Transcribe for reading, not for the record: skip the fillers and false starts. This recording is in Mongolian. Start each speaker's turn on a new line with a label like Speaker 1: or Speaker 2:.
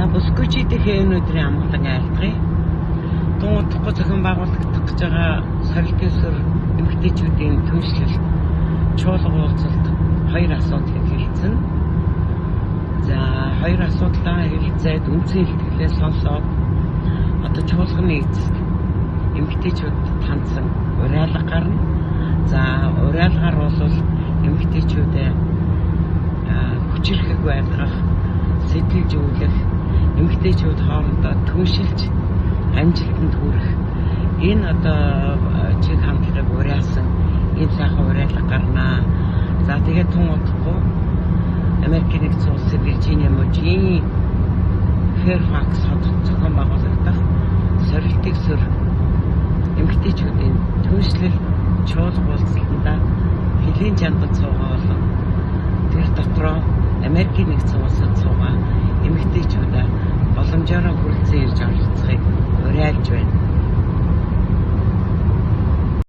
Speaker 1: За бүсгүйчүүдийнхээ өнөөдрийн амгалан айлтгая. Тун удахгүй зохион байгуулагдах гэж байгаа сорилтын сүр эмэгтэйчүүдийн түншлэл чуулга уулзалт хоёр асуудлыг хэлцэн. За хоёр асуудлаа хэлцээд үндсэн илтгэлээ сонсоод одоо чуулганы эцэст эмэгтэйчүүд хандсан уриалга гарна. За уриалгаар бол эмэгтэйчүүдээ хүчирхэг байлгах, сэтгэл зүүлэх, эмэгтэйчүүд хоорондоо түншилж амжилтанд хүрэх энэ одоо чиг хандлагыг уриалсан энэ сайхан уриалга гарнаа. За тэгээд тун удахгүй Америкийн нэгдсэн улсын Виржиниа мужийн Fairfax хотод зохион байгуулагдах сорилтын сүр эмэгтэйчүүдийн түншлэл чуулга уулзалтандаа хөлийн чандад суугаа болон тэр дотроо Америкийн нэгдсэн улсад суугаа эмэгтэйчүүдээ боломжоор хүрэлцэн ирж оролцохыг уриалж байна.